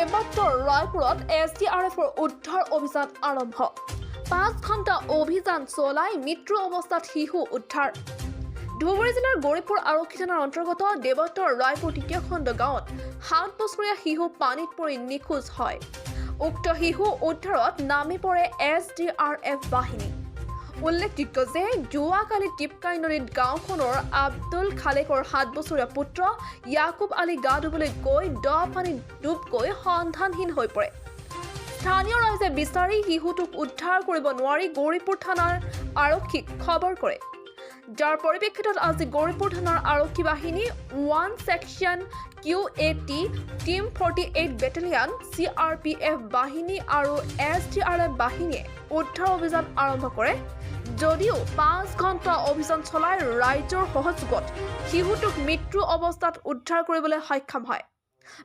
দেৱত্তৰ ৰায়পুৰত S D R এফৰ উদ্ধাৰ অভিযান আৰম্ভ। 5 ঘণ্টা অভিযান চলাই মৃত্যু অৱস্থাত শিশু উদ্ধাৰ। ধুবুৰী জিলাৰ গৌৰীপুৰ আৰক্ষী থানাৰ অন্তৰ্গত দেৱত্তৰ ৰায়পুৰ তৃতীয় খণ্ড গাঁৱত 7 বছৰীয়া শিশু পানীত পৰি নিখোজ হয়। উক্ত শিশু উদ্ধাৰত নামি পৰে এছ ডি আৰ এফ বাহিনী। উল্লেখযোগ্য যে যোৱাকালি টিপকাই নদীত গাঁওখনৰ আব্দুল খালেকৰ 7 বছৰীয়া পুত্ৰ য়াকুব আলী গা ধুবলৈ গৈ দ পানীত ডুব গৈ সন্ধানহীন হৈ পৰে। স্থানীয় ৰাইজে বিচাৰি শিশুটোক উদ্ধাৰ কৰিব নোৱাৰি গৌৰীপুৰ থানাৰ আৰক্ষীক খবৰ কৰে, যাৰ পৰিপ্ৰেক্ষিতত আজি গৌৰীপুৰ থানাৰ আৰক্ষী বাহিনী 1 section QAT team 48 battalion CRPF বাহিনী আৰু এছ ডি আৰ এফ বাহিনীয়ে উদ্ধাৰ অভিযান আৰম্ভ কৰে। যদিও 5 ঘণ্টা অভিযান চলাই ৰাইজৰ সহযোগত শিশুটোক মৃত্যু অৱস্থাত উদ্ধাৰ কৰিবলৈ সক্ষম হয়।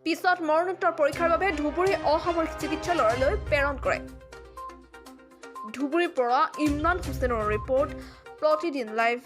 পিছত মৰণোত্তৰ পৰীক্ষাৰ বাবে ধুবুৰী অসামৰিক চিকিৎসালয়লৈ প্ৰেৰণ কৰে। ধুবুৰীৰ পৰা ইমৰান হুছেইনৰ ৰিপৰ্ট, প্ৰতিদিন লাইভ।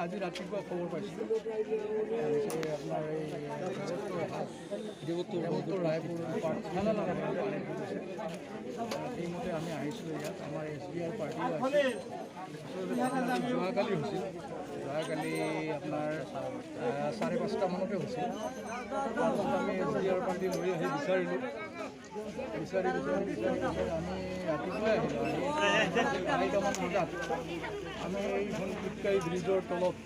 আজি ৰাতিপুৱা খবৰ পাইছিলোঁ আপোনাৰ এই দেৱত্তৰ ৰায়পুৰ পানী পৰিছে। সেইমতে আমি আহিছিলোঁ ইয়াত। আমাৰ এছ ডি আৰ পাৰ্টিও আছিল। যোৱাকালি হৈছিল, যোৱাকালি আপোনাৰ 5:30 মানতে হৈছিল। তাৰপিছত আমি এছ ডি আৰ পাৰ্টি লৈ আহি বিচাৰিলোঁ, বিচাৰি বিচাৰি বিচাৰি বিচাৰি আমি ৰাতিপুৱাই আহিলোঁ। আহি 2টামান বজাত আমি এইখন টিপকাই ব্ৰিজৰ তলত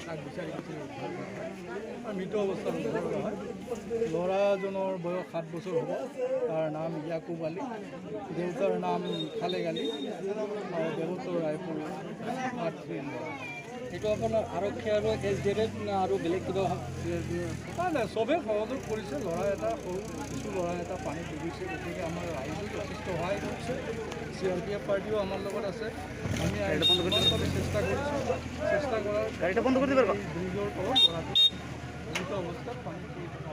তাক বিচাৰি বিচাৰি উদ্ধাৰ কৰা হয় আৰু মৃত অৱস্থাত উদ্ধাৰ কৰা হয়। ল'ৰাজনৰ বয়স 7 বছৰ হ'ব। তাৰ নাম ইয়াকুব আলী, দেউতাৰ নাম খালেক আলী আৰু দেৱত্তৰ ৰায়পুৰ 8 ল'ৰা। এইটো আপোনাৰ আৰক্ষী আৰু এছ ডি এফ আৰু বেলেগ কিবা? নাই নাই, চবেই সহযোগ কৰিছে। ল'ৰা এটা সৰু শিশু ল'ৰা এটা পানীত ডুবিছে, গতিকে আমাৰ ৰাইজেও যথেষ্ট সহায় কৰিছে। চি আৰ পি এফ পাৰ্টিও আমাৰ লগত আছে। আমি চেষ্টা কৰিছোঁ, চেষ্টা কৰাৰ ব্ৰিজৰ তলত ল'ৰাটো মৃত অৱস্থাত পানীত পৰি থকা